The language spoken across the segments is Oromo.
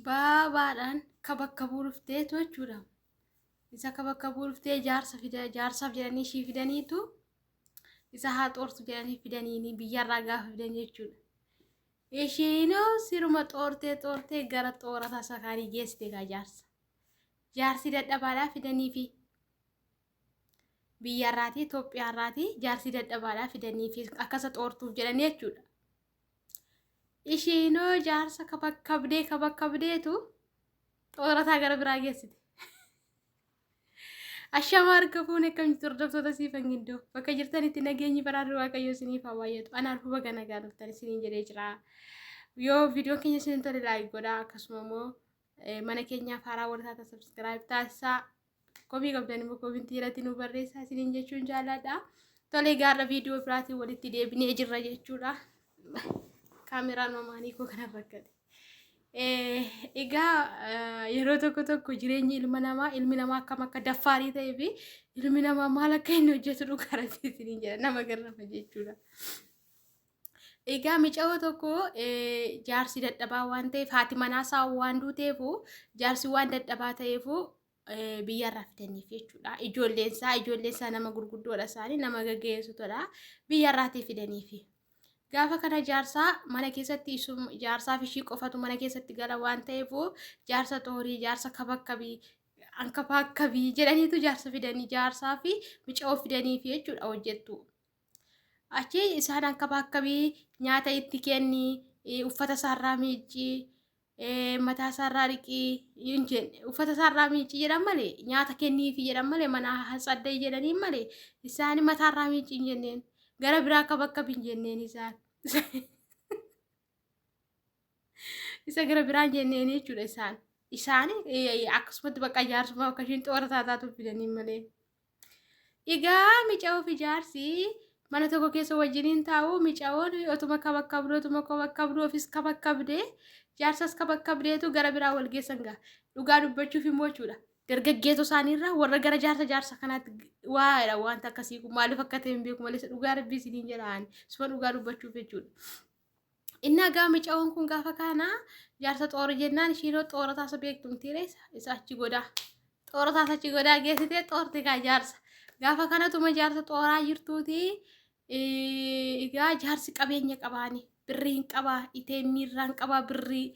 Baabaadhaan ka bakka buurufteetu jechuudha. Isa ka bakka buuruftee jaarsa fida jaarsaaf jedhanii ishii fidaniitu isa haa xoortu jedhanii fidaniini biyyarraa gaafa fidan jechuudha. Ishiinoo siruma xoortee xoortee gara xoorata isa kaanii geessite gaa jaarsa. Jaarsi dadhabaadhaa fidaniifi biyyarraatii Itoophiyaarraatii jaarsi dadhabaadhaa fidaniifi akkasa xoortuuf jedhanii jechuudha. Ishiinoo jaarsa kabakkabdee kabakkabdeetu xoorataa gara biraa geessite. Ashama harka fuune akkam jirtu hordoftoota siifan gindoo bakka jirtanitti nageenyi baraarri waaqayyoo isiniif haa baay'atu. Anaa dhufu baga nagaa dhuftan isiniin jedhee jira. Yoo viidiyoon keenya isinin tole laayik godhaa akkasuma immoo mana keenyaaf haaraa warra taatan sabskiraayib taasisaa. Komii qabdan immoo komintii irratti nu barreessaa isiniin jechuun jaalladha. Tolee gaarra viidiyoo biraatiin walitti deebinee jirra jechuudha. Kaameraan mamaanii koo kana rakkate. Egaa yeroo tokko tokko jireenyi ilma namaa ilmi namaa akkam akka daffaarii ta'ee fi ilmi namaa maal akka inni hojjetu dhugaa irratti isiniin jedha nama garrafa jechuudha. Egaa micayoo tokko jaarsi dadhabaa waan ta'eef haati manaasaa waan duuteefu jaarsi waan dadhabaa ta'eefu biyyarraa fidaniif jechuudha. Ijoolleen isaa nama gurguddoodha isaanii nama gaggeessitoodha biyyarraatii fidaniifi. Gaafa kana jaarsaa mana keessatti jaarsaaf ishii qofatu mana keessatti gala waan ta'eef jaarsa xoorii jaarsa kabakkabii ankabaakkabii jedhaniitu jaarsa fidanii jaarsaa fi micayoo fidaniif jechuudha hojjettu. Achi isaan ankabaakkabii nyaata itti kenni uffata isaarraa miicci mataa isaarraa dhiqii hin jenne uffata isaarraa miicci jedhan malee nyaata kenniifi jedhan malee mana hatsadda'i jedhanii malee isaan mataarraa miicci hin jenneen gara biraa akka bakka hin jenneen isaan. Isa gara biraan jenneen jechuudha isaan. Isaan akkasumatti bakka jaarsummaa bakka ishiin xoora taataatu fidanii malee. Egaa mica'oof ijaarsi mana tokko keessa wajjiniin taa'u mica'oon otuma kabakkabdu otuma kabakkabdu ofis kabakkabdee jaarsas kabakkabdeetu gara biraa wal geessan gaa. Dhugaa dubbachuuf immoo jechuudha. Dargaggeetoo isaaniirraa warra gara jaarsa jaarsa kanaatti waa'eedha wanta akkasii kun maaliif akka ta'e hin beeku malee dhugaa rabbii isiniin jedhaan suma dhugaa dubbachuuf jechuudha. Inni egaa mica'oon kun gaafa kana jaarsa xoora jennaan ishiinoo xoora taasa beektu mitiire isa achi godaa. Xoora taasa achi godaa geessitee xoorte kaa jaarsa. Gaafa kanatuma jaarsa xooraa jirtuuti egaa jaarsi qabeenya qabaani birrii hin qabaa itee miirraan qabaa birrii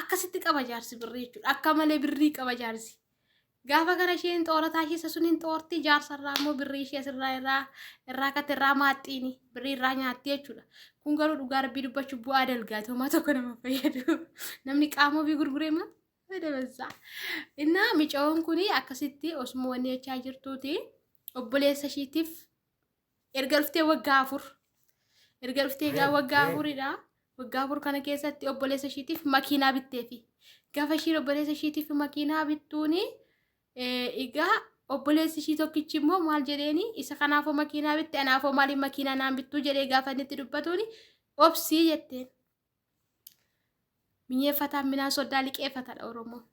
akkasitti qaba jaarsi birrii jechuudha akka malee birrii qaba jaarsi. Gaafa kana isheen xoorataa ishee isa sun hin xoorti jaarsarraa immoo birrii ishee asirraa irraa irraa kate irraa maaxxiini birrii irraa nyaatti jechuudha. Kun garuu dhugaa rabbii dubbachuuf bu'aa dalgaati homaa tokko nama fayyadu. Namni qaama ofii gurguree maal fayyadamansaa. Innaa micaa'oon kun akkasitti osuma wanni jechaa jirtuuti obboleessa ishiitiif erga dhuftee waggaa 4 erga dhuftee egaa waggaa afuridha. Waggaa 4 kana keessatti obboleessa ishiitiif makiinaa bitteefi. Gaafa ishiin obboleessa ishiitiif makiinaa bittuuni egaa obboleessi ishii tokkichi immoo maal jedheeni isa kanaafoo makiinaa bitte anaafoo maaliif makiinaa naan bittuu jedhee gaafa inni itti dubbatuuni obsii jetteen. Minyeeffataan minaan soddaa liqeeffatadha Oromoon.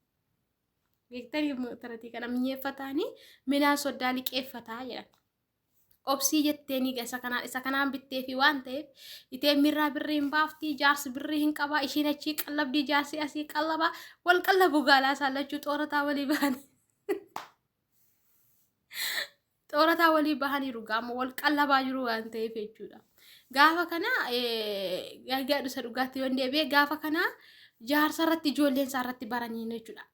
Beektanii taratii kana minyeeffataanii minaan soddaa liqeeffataa jedhan. Obsii jetteeni isa kanaan isa kanaan bitteefi waan ta'eef itee mirraa birrii hin baafti jaarsi birrii hin qabaa ishiin achii qallabdii jaarsi asii qallabaa wal qallabu gaalaa isaan lachuu xoorataa walii bahanii xoorataa walii bahaniiru gaama wal qallabaa jiru waan ta'eef jechuudha. Gaafa kana gargaa dhusa dhugaatti yoon deebi'e gaafa kana jaarsa irratti ijoolleen isaa irratti baranii jechuudha.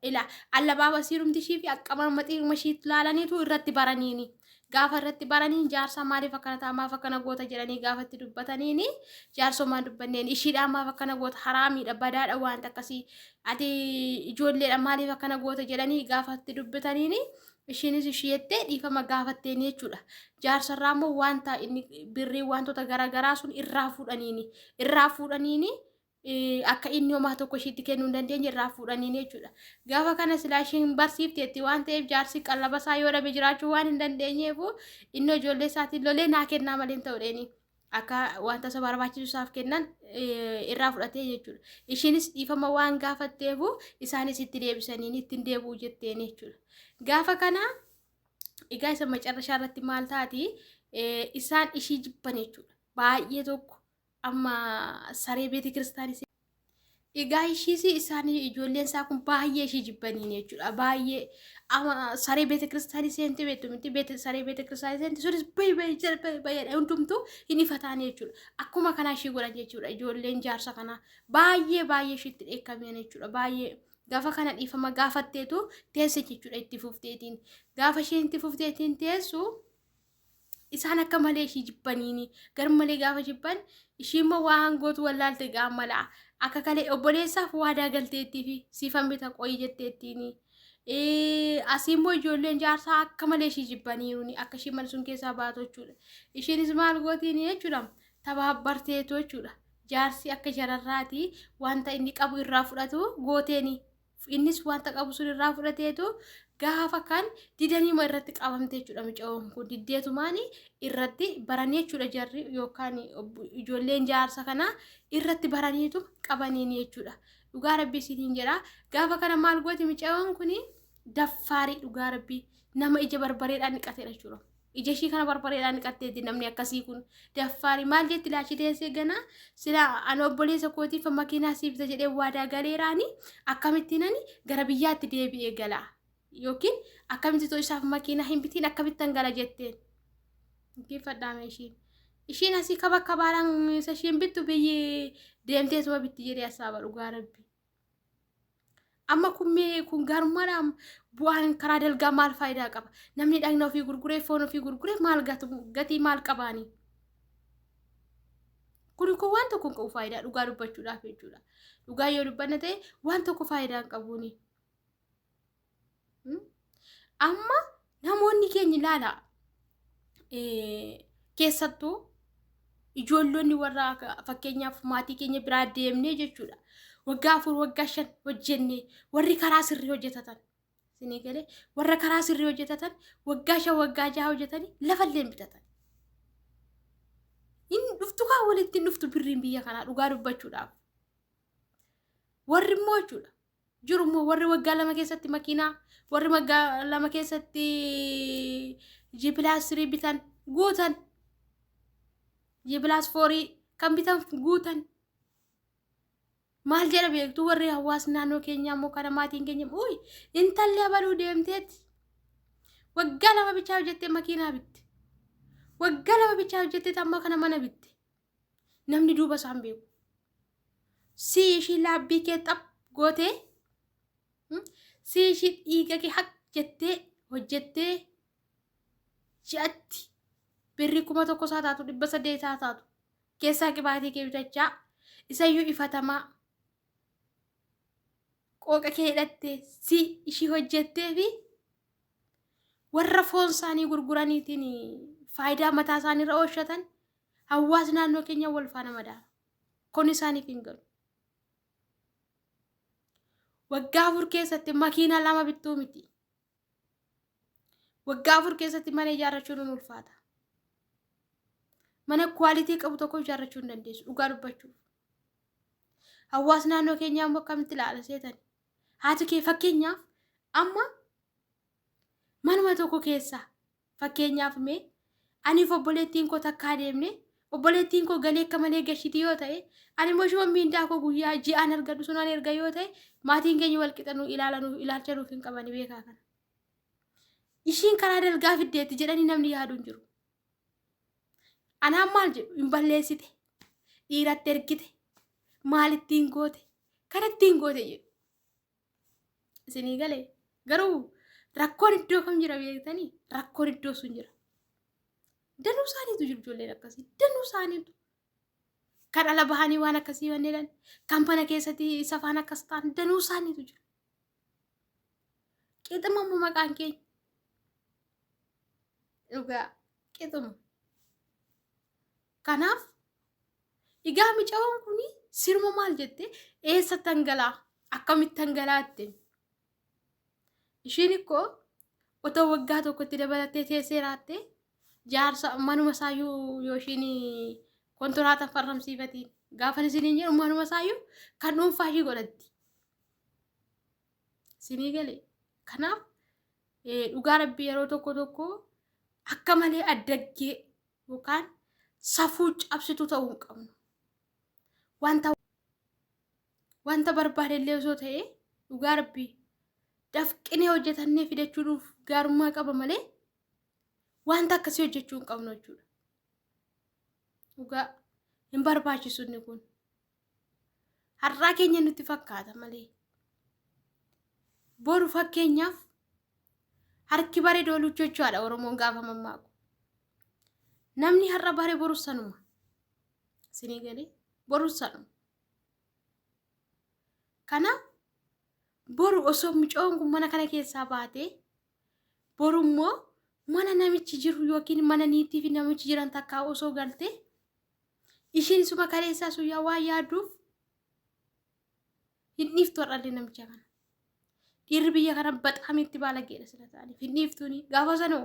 Ila allabaaba siirumti ishii fi aqqamaamaxiiruma ishii ilaalaniitu irratti baraniini. Gaafa irratti baraniin jaarsaa maaliif akkana ta'a maaf akkana goota jedhanii gaafa itti dubbataniini jaarsummaan dubbanneen ishiidhaan maaf akkana goota haraamiidha badaadha wanta akkasii ati ijoolleedha maaliif akkana goota jedhanii gaafa itti dubbataniini ishiinis ishii jettee dhiifama gaafatteeni jechuudha. Jaarsarraa immoo wanta inni birrii wantoota garaagaraa sun irraa fuudhaniini irraa fuudhaniini akka inni homaa tokko ishiitti kennuu hin dandeenye irraa fuudhaniin jechuudha. Gaafa kana silaa ishiin barsiifteetti waan ta'eef jaarsi qallaba isaa yoo dhabe jiraachuu waan hin dandeenyeef inni ijoollee isaatiin lolee naa kennaa malee hin ta'u akka wanta isa barbaachisu isaaf kennan irraa fudhatee jechuudha. Ishiinis dhiifama waan gaafatteef isaanis itti deebisaniin ittiin deebi'u jetteen jechuudha. Gaafa kana egaa isa macarrashaa irratti maal taati isaan ishii jibban jechuudha. Baay'ee tokko amma saree beeti kiristaanii Egaa ishiis isaanii ijoolleen isaa kun baay'ee ishii jibbaniin jechuudha. Baay'ee ama saree beeta kiristaanii seente beektu miti beeta saree beeta kiristaanii seente sunis bayi bayi jala bayi bayi hundumtuu hin ifataan jechuudha. Akkuma kanaa ishii godhan jechuudha ijoolleen jaarsa kanaa baay'ee baay'ee ishiitti dheekkameen jechuudha. Baay'ee gaafa kana dhiifama gaafatteetu teesse jechuudha itti fufteetiin. Gaafa isheen itti fufteetiin teessu isaan akka malee ishii jibbaniini gar malee gaafa jibban ishii immoo waan gootu wallaalte gaamala akka kalee obboleessaaf waadaa galteettii fi siifan bita qoyii jetteettiini. Asii immoo ijoolleen jaarsaa akka malee ishii jibbaniiruuni akka ishii mana sun keessaa baatu jechuudha. Ishiinis maal gootiini jechuudha tabaabbarteetu jechuudha. Jaarsi akka jararraati wanta inni qabu irraa fudhatu gooteeni. Innis wanta qabu sun irraa fudhateetu gaafa kan didaniima irratti qabamte jechuudha mucayoon kun diddeetumaan irratti baranii jechuudha jarri yookaan ijoolleen jaarsa kanaa irratti baraniitu qabaniin jechuudha. Dhugaa rabbii isiniin jedha. Gaafa kana maal gooti mucayoon kun daffaarii dhugaa rabbii nama ija barbareedhaan dhiqateedha jechuudha. Ija ishii kana barbareedhaan dhiqatteetti namni akkasii kun daffaarii maal jetti laachii teessee ganaa sila ani obboleessa kootiif makiinaa siif bita jedhee waadaa galeeraani akkamittiin ani gara biyyaatti deebi'ee gala yookiin akkamitti too isaaf makiinaa hin bitiin akkamittan gala jetteen. Dhaggeeffadhaame ishiin. Ishiin asii kaba kabaadhaan isa ishiin bittu biyyi deemteetuma bitti jedhee asaaba dhugaa rabbi. Amma kun mee kun gaarummaadhaan bu'aan karaa dalgaa maal faayidaa qaba? Namni dhagna ofii gurguree foon ofii gurguree maal gatu gatii maal qabaani? Kun kun waan tokko hin qabu faayidaa dhugaa dubbachuudhaaf jechuudha. Dhugaa yoo dubbanna ta'e waan tokko faayidaa hin qabuuni. Amma namoonni keenya ilaala keessattuu ijoollonni warra fakkeenyaaf maatii keenya biraa deemnee jechuudha. Waggaa 4 waggaa 5 hojjennee warri karaa sirrii hojjetatan isinii galee warra karaa sirrii hojjetatan waggaa 5 waggaa 6 hojjetanii lafallee hin bitatan. Inni dhuftu kaa walitti hin dhuftu birriin biyya kanaa dhugaa dubbachuudhaaf. Warri immoo jechuudha jiru immoo warri waggaa 2 keessatti makiinaa warri waggaa 2 keessatti G plus 3 bitan guutan G plus 4 kan bitan guutan maal jedha beektu warri hawaasni naannoo keenyaa immoo kana maatiin keenya uy intalli abaluu deemteeti waggaa 2 bichaa hojjettee makiinaa bitte waggaa 2 bichaa hojjettee amma kana mana bitte namni duuba isaan beeku. Si ishii laabbii kee xap gootee si ishii dhiiga kee haq jettee hojjettee ji'atti birrii 1000 isaa taatu 800 isaa taatu keessaa qibaatii kee bitachaa isayyuu ifatamaa qooqa kee hidhattee si ishii hojjettee fi warra foon isaanii gurguraniitiin faayidaa mataa isaanii irra oolchatan hawaasni naannoo keenya wal faana madaala. Kun isaaniif hin galu. Waggaa 4 keessatti makiinaa 2 bittuu miti. Waggaa 4 keessatti mana ijaarrachuun hin ulfaata. Mana quality qabu tokko ijaarrachuu hin dandeessu dhugaa dubbachuuf. Hawaasni naannoo keenyaa immoo akkamitti ilaala seetani? Haati kee fakkeenyaaf amma manuma tokko keessaa fakkeenyaaf mee aniif obboleettiin koo takkaa deemne obboleettiin koo galee akka malee gashiti yoo ta'e ani immoo ishuma miindaa koo guyyaa ji'aan argadhu sunaan erga yoo ta'e maatiin keenya wal qixa nu ilaalanuu ilaalcha nuuf hin qabani beekaa kana. Ishiin karaa dalgaa fiddeetti jedhanii namni yaadu hin jiru. Anaan maal jedhu hin balleessite dhiiratti ergite maal ittiin goote kan ittiin goote jedhu. Isinii galee garuu rakkoon iddoo kam jira beektanii rakkoon iddoo sun jira. Danuu isaaniitu jiru ijoolleen akkasii danuu isaaniitu. Kan ala bahanii waan akkasii waan kan mana keessatti safaan akkas ta'an danuu isaaniitu jiru. Qixuma immoo maqaan keenya. Dhugaa qixuma. Kanaaf egaa micawoon kun sirma maal jette eessatti hangalaa akkamitti hangalaa jette. Ishiin ikkoo otoo waggaa tokkotti dabalattee teessee raatte jaarsa manuma isaayyuu yoo ishiin kontiraata farramsiifatiin gaafa isiniin jedhu manuma isaayyuu kan dhuunfaa ishii godhatti. Isinii galee kanaaf dhugaa rabbii yeroo tokko tokko akka malee addaggee yookaan safuu cabsituu ta'uu hin qabnu. Wanta Wanta barbaade illee osoo ta'e dhugaa rabbii dafqinee hojjetannee fidachuudhuuf gaarummaa qaba malee wanta akkasii hojjechuu hin qabnu jechuudha. Dhugaa hin barbaachisu inni kun. Har'aa keenya nutti fakkaata malee. Boru fakkeenyaaf harki bare dooluu jechuudha Oromoon gaafa mammaaku. Namni har'a bare boru sanuma. Isinii galee boru sanuma. Kana boru osoo mucoon kun mana kana keessaa baatee boru immoo mana namichi jiru yookiin mana niitii fi namichi jiran takkaa osoo galte ishiin isuma kaleessaa suyyaa waan yaadduuf hin dhiiftu har'allee namicha kana. Dhiirri biyya kana baxaam itti baalageedha sila ta'aniif hin dhiiftuuni gaafa sanoo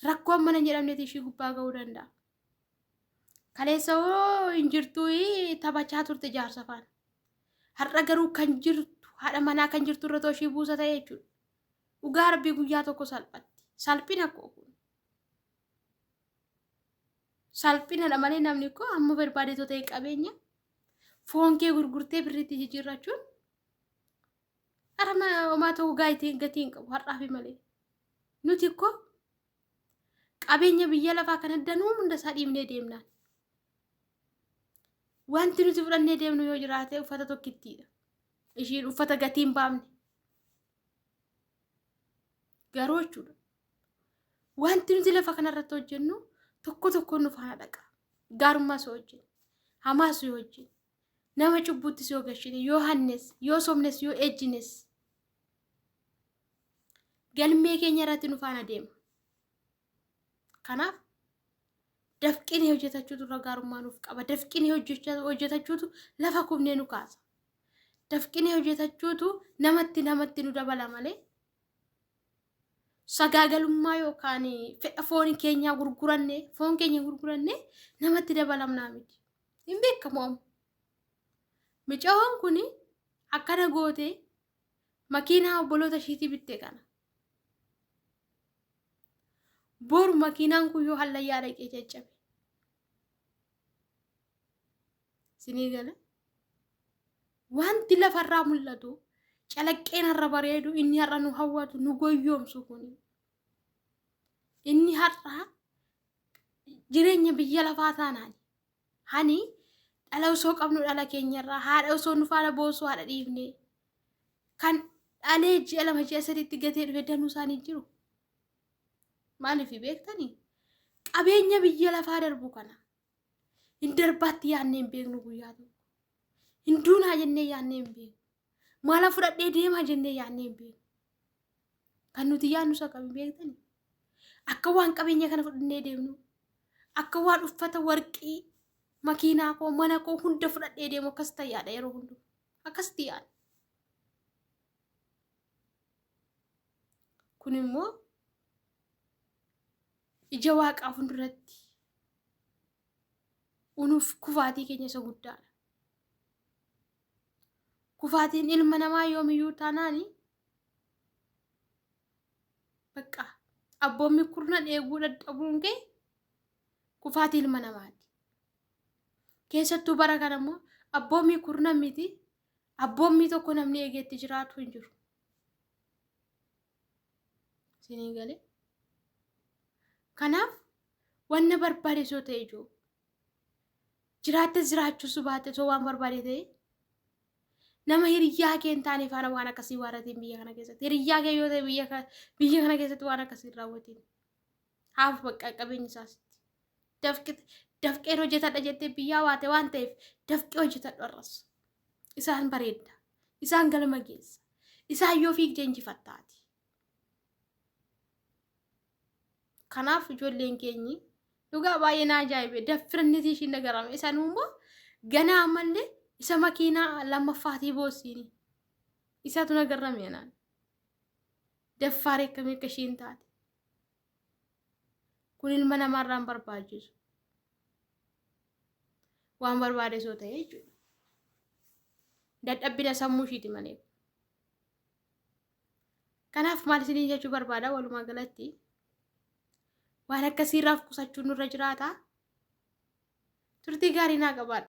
rakkoon mana hin jedhamneeti ishii gubbaa ga'uu danda'a. Kaleessa hoo hin jirtuu taphachaa turte jaarsa faana. Har'a garuu kan jirtu haadha manaa kan jirtu irra too ishii buusa ta'e jechuudha. Dhugaa rabbii guyyaa tokko salphatti. Salphina koo kun. Salphinadha malee namni koo amma barbaade too ta'e qabeenya foon kee gurgurtee birriitti jijjiirrachuun har'a homaa ta'uu gatii hin qabu har'aafi malee. Nuti koo qabeenya biyya lafaa kana danuu hunda isaa dhiibnee deemnaan. Wanti nuti fudhannee deemnu yoo jiraate uffata tokkittiidha. Ishiin uffata gatii hin baafne. Garuu jechuudha. Wanti nuti lafa kanarratti hojjennu tokko tokkoon nu faana dhaqa. Gaarummaas yoo hojjenne, hamaas yoo hojjenne, nama cubbuuttis yoo gashine, yoo hannes, yoo sobnes, yoo ejjines galmee keenya irratti nu faana deema. Kanaaf dafqinee hojjetachuutu irra gaarummaa nuuf qaba. Dafqinee hojjetachuutu lafa kufnee nu kaasa. Dafqinee hojjetachuutu namatti namatti nu dabala malee sagaagalummaa yookaan fedha foon keenyaa gurguranne foon keenya gurguranne namatti dabalamnaa miti. Hin beekamu amma. Micaa'oon kun akkana gootee makiinaa obboloota ishiitii bitte kana. Boru makiinaan kun yoo hallayyaa dhaqee caccabe. Sinii gala. Wanti lafarraa mul'atu calaqqeen har'a bareedu inni har'a nu hawwatu nu goyyoomsu kun inni har'a jireenya biyya lafaa taanaan hani dhala osoo qabnu dhala keenyarraa haadha osoo nu faana boosuu haadha dhiifne kan dhalee ji'a 2 ji'a 3tti gatee dhufe danuu isaanii jiru. Maaliif beektanii? Qabeenya biyya lafaa darbu kana hin darbaatti yaadnee hin beeknu guyyaa tokko. Hin duunaa jennee yaadnee hin beeknu. Maala fudhadhee deemaa jennee yaadnee hin beeknu. Kan nuti yaadnu isa qabi beektanii? Akka waan qabeenya kana fudhannee deemnu, akka waan uffata warqii, makiinaa koo, mana koo hunda fudhadhee deemu akkas ta'e yaada yeroo hundumaa. Akkasitti yaada. Kun immoo ija waaqaa fuulduratti unuuf kufaatii keenya isa guddaadha. Kufaatiin ilma namaa yoomiyyuu taanaani bakka abboommi kurnan eeguu dadhabuun kee kufaatii ilma namaati. Keessattuu bara kana immoo abboommii kurnan miti abboommii tokko namni eegeetti jiraatu hin jiru. Isinii galee? Kanaaf wanna barbaade soo ta'e ijoo jiraattes jiraachuus baate osoo waan barbaade ta'e nama hiriyyaa kee hin taane faana waan akkasii waarratiin biyya kana keessatti hiriyyaa kee yoo ta'e biyya kana keessatti waan akkasii hin raawwatiin. Haaf bakka qabeenya isaasitti. Dafqeen hojjetadha jettee biyyaa waate waan ta'eef dafqee hojjetadhu har'as. Isaan bareedda. Isaan galma geessa. Isaan yoo fiigde injifattaati. Kanaaf ijoolleen keenyi dhugaa baay'ee na ajaa'ibe daffirannitii ishiin nagarame. Isanuu immoo ganaa ammallee isa makiinaa lammaffaatii boossiini. Isatu nagarrame anaan. Daffaaree akkamii akka ishiin taate. Kun ilma namaarraa hin barbaachisu. Waan barbaade soo ta'e jechuudha. Dadhabbina sammuu ishiiti malee. Kanaaf maal isiniin jechuu barbaada walumaa galatti waan akkasiirraaf qusachuun nurra jiraata. Turtii gaarii naa qabaadha.